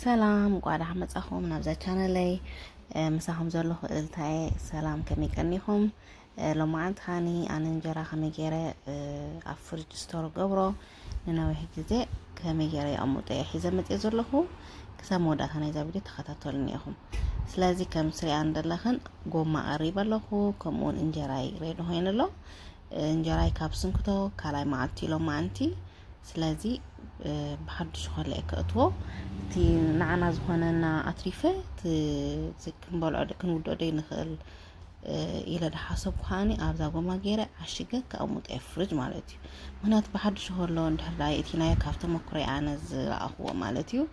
ሰላም፣ እንቋዕ ደሓን መጻኹም ናብዛ ቻነለይ። ምሳኹም ዘለኹ እልታየ ሰላም፣ ከመይ ቀኒኹም? ሎማዓንቲ ኻኒ ኣነ እንጀራ ከመይ ገይረ ኣብ ፍሪጅ ስቶር ገብሮ፣ ንነዊሕ ግዜ ከመይ ገይረ የቐምጦ እየ ሒዘ መፅየ ዘለኹ። ክሳብ መወዳእታ ናይዛ ቪድዮ ተኸታተሉኒ ኢኹም። ስለዚ ከም ስሪኣ እንደለኽን ጎማ ቀሪበ ኣለኹ፣ ከምኡውን እንጀራይ ሬዲ ኮይኑ ኣሎ። እንጀራይ ካብ ስንክቶ ካልኣይ መዓልቲ ሎማዓንቲ። ስለዚ ብሓድሽ ኾለ እየ ከእትዎ። እቲ ንዓና ዝኾነና ኣትሪፈ ክንበልዖ ክንውድኦ ዶ ይንኽእል ኢለ ድሓሰብኩ። ከዓኒ ኣብዛ ጎማ ገይረ ዓሽገ ከኣሙጠ ፍርጅ ማለት እዩ። ምክንያቱ ብሓድሽ ከሎ እንድሕር ዳ የእቲናዮ ካብ ተመክሮይ ኣነ ዝረኣኽዎ ማለት እዩ።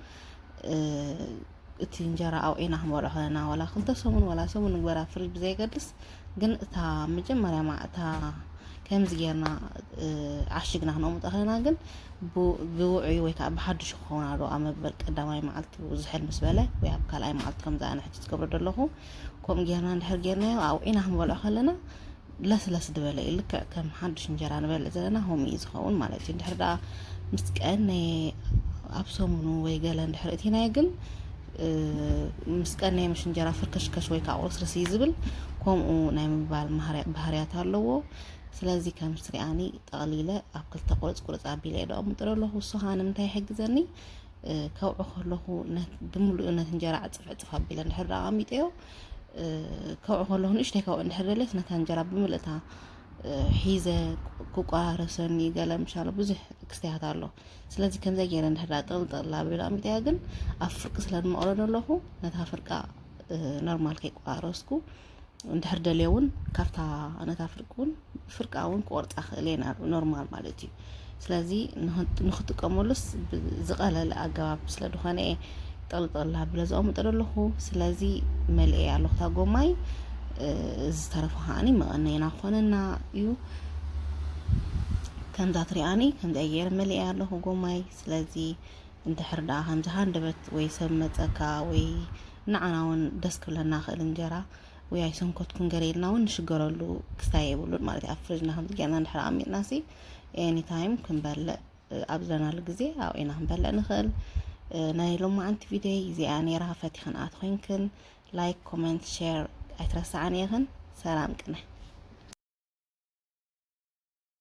እቲ እንጀራ ኣውዒና ክንበልዖ ከለና ዋላ ክልተ ሰሙን ዋላ ሰሙን ንግበራ ፍርጅ ብዘየገድስ፣ ግን እታ መጀመርያ ማ እታ ከምዚ ጌርና ዓሽግና ክነቕምጦ ከለና ግን ብውዑይ ወይ ከዓ ብሓድሽ ክኸውን ኣሎ ኣብ መበል ቀዳማይ መዓልቲ ዝሕል ምስ በለ ወይ ኣብ ካልኣይ መዓልቲ ከምዚ ኣነ ሕጂ ዝገብሮ ዘለኹ ከምኡ ጌርና እንድሕር ጌርናዮ ኣውዒና ክንበልዖ ከለና ለስለስ ዝበለ እዩ። ልክዕ ከም ሓድሽ እንጀራ ንበልዕ ዘለና ከምኡ እዩ ዝኸውን ማለት እዩ። እንድሕር ደኣ ምስ ቀነየ ኣብ ሰሙኑ ወይ ገለ እንድሕር እቲናዮ ግን ምስ ቀነየ ምሽ እንጀራ ፍርከሽከሽ ወይ ከዓ ቁርስርስ እዩ ዝብል። ከምኡ ናይ ምባል ባህርያት ኣለዎ። ስለዚ ከም ስሪኣኒ ጠቕሊለ ኣብ ክልተ ቁርፅ ቁርፅ ኣቢለ እየ ደቐምጦ ዘለኹ። እሱ ከዓ ንምንታይ ይሕግዘኒ? ከውዒ ከለኹ ብምሉኡ ነቲ እንጀራ ዕፅፍ ዕፅፍ ኣቢለ እንድሕር ደኣ ኣቐሚጠዮ፣ ከውዒ ከለኹ ንእሽተይ ከውዒ እንድሕር ደልየስ ነታ እንጀራ ብምልእታ ሒዘ ክቋረሰኒ ገለ ምሻሎ ብዙሕ ክስተያት ኣሎ። ስለዚ ከምዚ ገይረ እንድሕር ደኣ ጥቕልጥቕል ኣቢለ ኣቐሚጠያ፣ ግን ኣብ ፍርቂ ስለ ዝመቕሎ ዘለኹ ነታ ፍርቃ ኖርማል ከይቋረስኩ እንድሕር ደልየ እውን ካብታ ነታ ፍርቂ እውን ፍርቃ እውን ክቆርፃ ክእል እየ ኖርማል ማለት እዩ። ስለዚ ንኽትጥቀመሉስ ዝቐለለ ኣገባብ ስለ ዝኾነ እየ ጠቕልጠቕላ ብለ ዘቐምጦ ዘለኹ። ስለዚ መልኤ ኣለኹ እታ ጎማይ ዝተረፈ ከዓኒ መቐነይና ክኾነና እዩ። ከምዛ ትሪኣኒ ከምዚ ገይረ መልኤ ኣለኹ ጎማይ። ስለዚ እንድሕር ደኣ ከምዚ ሃንደበት ወይ ሰብ መፀካ ወይ ንዓና እውን ደስ ክብለና ክእል እንጀራ ወይ ኣይሰንኮትኩን ገለ ኢልና እውን ንሽገረሉ ክስታይ የብሉን ማለት እዩ። ኣብ ፍሪጅና ከምዚ ጌርና እንድሕር ኣሚጥና ሲ ኤኒ ታይም ክንበልዕ ኣብ ዝደለናሉ ግዜ ኣውዒና ክንበልዕ ንኽእል። ናይ ሎማዓንቲ ቪድዮይ እዚኣ ነይራ። ፈቲኽን ኣት ኮይንክን ላይክ፣ ኮመንት፣ ሼር ኣይትረስዓን ኢኽን። ሰላም ቅነ።